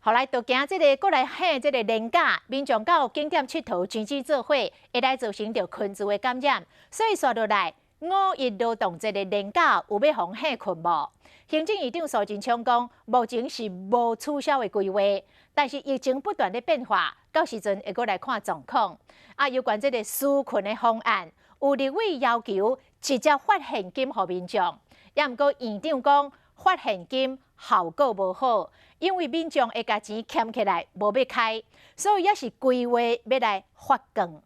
後來就驚這个閣來請這个連假，民眾到景點𨑨迌錢錢做伙，會來造成著群聚的感染，所以紲落來五一勞動節的連假有欲予歇睏無？行政院長蘇貞昌講，目前是無取消的規劃，但是疫情不斷咧變化，到時陣會閣來看狀況。啊，有關這个紓困的方案，有立委要求直接發現金予民眾，也毋過院長講發現金效果無好，因為民眾會共錢儉起來，無欲開，所以也是規劃欲來發券。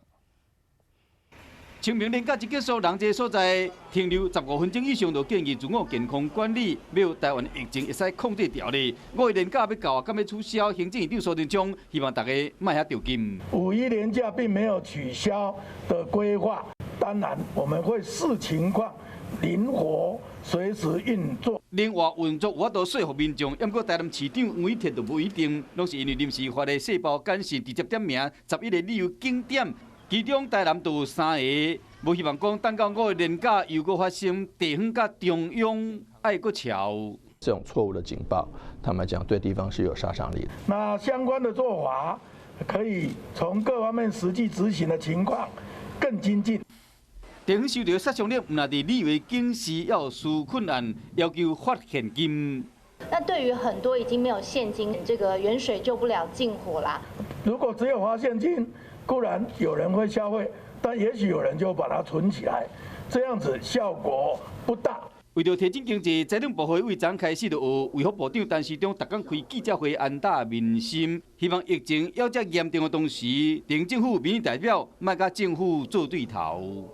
清明連假一結束，人濟所在停留15分鐘以上，就建議自我健康管理，欲予台灣疫情會使控制牢咧。五一連假欲到啊，敢欲取消？行政院長蘇貞昌希望大家莫遐著緊。五一連假並沒有取消的規劃，當然我們會視情況靈活隨時運作。靈活運作有法度說服民眾，毋過台南市長黃偉哲就無一定，攏是因為臨時發的細胞簡訊直接點名11個旅遊景點。其中台南就有三個，無希望講等到五一連假又閣發生地方佮中央愛閣吵。這種錯誤的警報，坦白講對地方是有殺傷力的。那相關的做法，可以從各方面實際執行的情況更精進。地方受著殺傷力，毋但佇旅遊警示要紓困案，要求發現金。那對於很多已經沒有現金，這個遠水救不了近火啦。如果只有發現金，固然有人會消費，但也許有人就把它存起來，這樣子效果不大。為著提振經濟，財政部會為昨開始就有衛福部長陳時中逐工開記者會安撫民心，希望疫情猶遮嚴重的同時，地方政府民意代表莫佮政府做對頭。